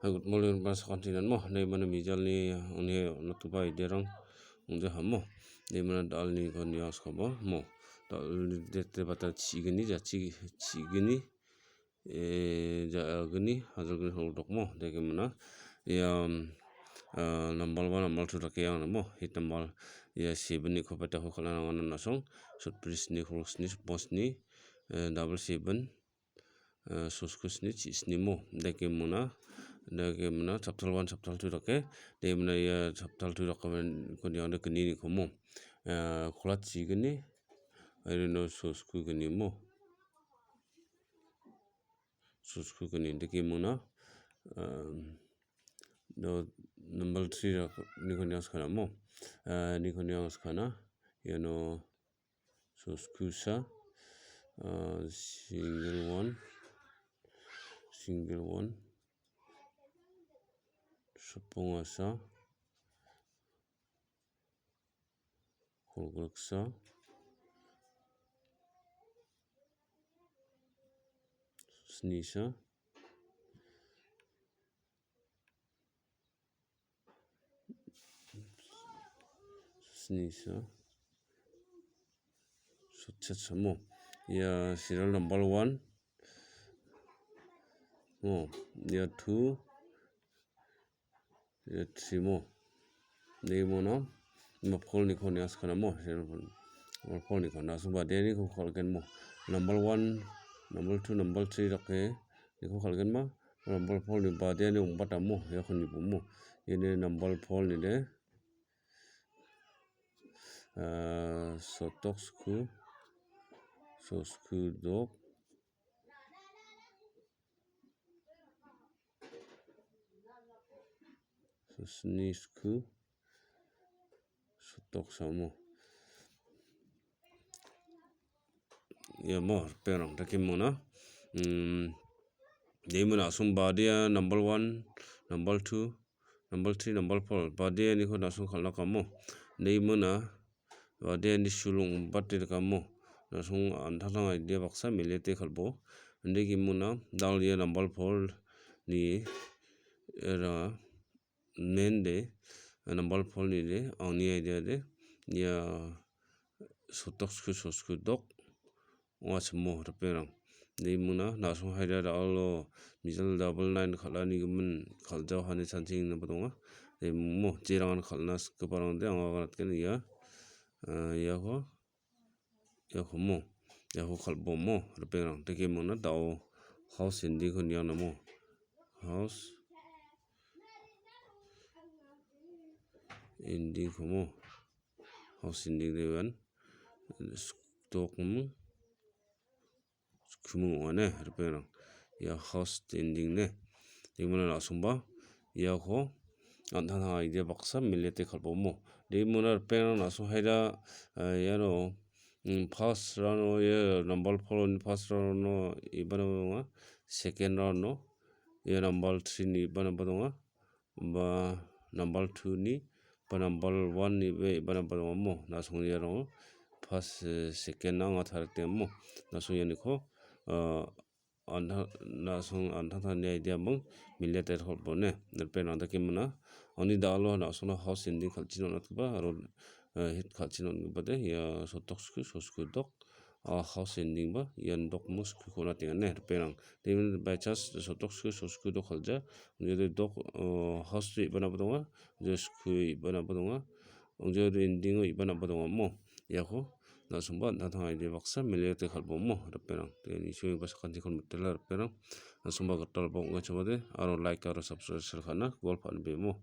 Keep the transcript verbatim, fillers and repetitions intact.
Hai, good morning, ba sakantinan mo. Nei mana mijalni uni nokgipa iderang ong·ja hamo. Nei mana dalni kon yang skaba mo. Dalni dete bata chigini, jachi chigini, eh, jagini, hajalgni hol dokmo. Deke mana. Ia, um, ah, number one, number two dake yang mo. Hit number, ia seven ni kopeta ho kala nangan nasong. Sotbris ni, hol sni, bos ni, eh, double seven. Eh, sosku sni, chi sni mo. Dake mona, dake mona, chapter one, chapter two dake. Dake mona ia chapter two dake kon yang de keni ni komo. Eh, kola chi gni, aino sosku gni mo. Sosku gni, dake mona, ehm, do number three rak ni kon yang skana mo. Eh, ni kon yang skana, iano soskusa, ah, single one, single one, sopongasa, kolgriksa, snisa, snisa, sotchet samo. Ia serial number one. Oh, ia two, ia three mo. Dake mona, ma four ni kon yang skana mo. Serial number four ni kon. Nasong ba deni ko kal gen mo. Number one, number two, number three dake. Niko kal gen ma. Number four ni ba deni ong bata mo. Ia kon ni bo mo. Ini number four ni de. Ah, sotok sku, sosku dok, sosni sku, sotok samo. Ia mo, perang, dake mona. Hmm, dake mona asong badia number one, number two, number three, number four. Badia niko nasong kal·na kamo. Dake mona, badia ni sulung bate kamo. Nasong antang idea baksa melete kalbo. Dake mona, dal ia number four ni era men de, number four ni de, angni idea de, ia sotok sku, sosku dok, ong·a chimo ripengrang. Dake mona, nasong haida da·alo mijal double nine kal·ani gimin kal·jao hani chanching ineba donga. Dake mo, jerangan kal·na sikgiparang de, anga ganatgen ia, ah, iako, iako mo, iako kal·bo mo, ripengrang. Dake mona, da·o house ending ko niang namo. House ending ko mo. House ending de wan. Stok mo. Skumung ong·a ne, ripengrang. Ia house ending ne. Dake mona nasongba, iako an·tangtang idea baksa melete kalbomo. Dake mona ripengrang nasong haida, eh, iano, mm, first round-o ia number four-ni first round-o ibana donga. Second round-o ia number three-ni ibana ba donga. Ba number two-ni ba number one-ni be ibana ba donga mo. Nasong iarang first, eh, second-na anga taritengamo. Nasong ianiko, eh, an·tang, nasong an·tangtangni idea ming melete kalbone. Ripengrang dake mona. Angni da·alo na·songna house ending kal·china on·atgipa aro, eh, hit kal·china on·gipade ia sotok sku, sosku dok, ah, house ending ba ian dok mo skuko on·atengane, ripengrang. Dake mona by chance sotok sku, sosku dok kal·ja. Ong·jode dok, eh, house-o ibana ba donga. Ong·jode sku ibana ba donga. Ong·jode ending-o ibana ba donga mo. Iako na·songba an·tangtang idea baksa melete kalbomo, ripengrang. Dake nisoiba sakantikon mitela, ripengrang. Na·songba gital ba ong·achobade, aro like aro subscribe share ka·na, gol pa·anbemo.